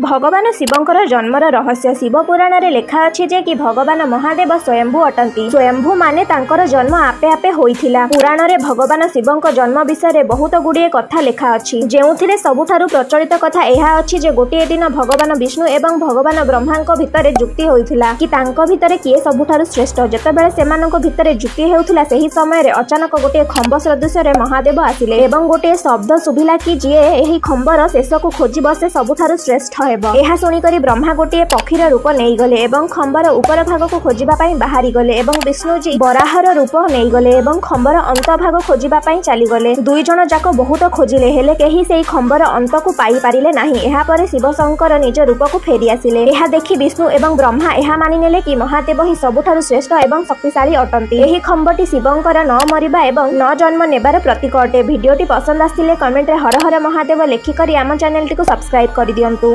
ଭଗବାନ ଶିବଙ୍କର ଜନ୍ମର ରହସ୍ୟ। ଶିବ ପୁରାଣରେ ଲେଖା ଅଛି ଯେ କି ଭଗବାନ ମହାଦେବ ସ୍ୱୟମ୍ଭୁ ଅଟନ୍ତି। ସ୍ୱୟମ୍ଭୁ ମାନେ ତାଙ୍କର ଜନ୍ମ ଆପେ ଆପେ ହୋଇଥିଲା। ପୁରାଣରେ ଭଗବାନ ଶିବଙ୍କ ଜନ୍ମ ବିଷୟରେ ବହୁତ ଗୁଡ଼ିଏ କଥା ଲେଖା ଅଛି, ଯେଉଁଥିରେ ସବୁଠାରୁ ପ୍ରଚଳିତ କଥା ଏହା ଅଛି ଯେ ଗୋଟିଏ ଦିନ ଭଗବାନ ବିଷ୍ଣୁ ଏବଂ ଭଗବାନ ବ୍ରହ୍ମାଙ୍କ ଭିତରେ ଯୁକ୍ତି ହୋଇଥିଲା କି ତାଙ୍କ ଭିତରେ କିଏ ସବୁଠାରୁ ଶ୍ରେଷ୍ଠ। ଯେତେବେଳେ ସେମାନଙ୍କ ଭିତରେ ଯୁକ୍ତି ହେଉଥିଲା, ସେହି ସମୟରେ ଅଚାନକ ଗୋଟିଏ ଖମ୍ବ ସଦୃଶରେ ମହାଦେବ ଆସିଲେ ଏବଂ ଗୋଟିଏ ଶବ୍ଦ ଶୁଭିଲା କି ଯିଏ ଏହି ଖମ୍ବର ଶେଷକୁ ଖୋଜିବ ସେ ସବୁଠାରୁ ଶ୍ରେଷ୍ଠ ହେବ। ଏହା ଶୁଣିକରି ବ୍ରହ୍ମା ଗୋଟିଏ ପକ୍ଷୀର ରୂପ ନେଇଗଲେ ଏବଂ ଖମ୍ବର ଉପର ଭାଗକୁ ଖୋଜିବା ପାଇଁ ବାହାରିଗଲେ ଏବଂ ବିଷ୍ଣୁଜୀ ବରାହର ରୂପ ନେଇଗଲେ ଏବଂ ଖମ୍ବର ଅନ୍ତ ଭାଗ ଖୋଜିବା ପାଇଁ ଚାଲିଗଲେ। ଦୁଇ ଜଣ ଯାକ ବହୁତ ଖୋଜିଲେ, ହେଲେ କେହି ସେଇ ଖମ୍ବର ଅନ୍ତକୁ ପାଇପାରିଲେ ନାହିଁ। ଏହାପରେ ଶିବଶଙ୍କର ନିଜ ରୂପକୁ ଫେରିଆସିଲେ। ଏହା ଦେଖି ବିଷ୍ଣୁ ଏବଂ ବ୍ରହ୍ମା ଏହା ମାନିନେଲେ କି ମହାଦେବ ହିଁ ସବୁଠାରୁ ଶ୍ରେଷ୍ଠ ଏବଂ ଶକ୍ତିଶାଳୀ ଅଟନ୍ତି। ଏହି ଖମ୍ବଟି ଶିବଙ୍କର ନ ମରିବା ଏବଂ ନ ଜନ୍ମ ନେବାର ପ୍ରତୀକ ଅଟେ। ଭିଡିଓଟି ପସନ୍ଦ ଆସିଲେ କମେଣ୍ଟରେ ହର ହର ମହାଦେବ ଲେଖିକରି ଆମ ଚ୍ୟାନେଲଟିକୁ ସବସ୍କ୍ରାଇବ କରିଦିଅନ୍ତୁ।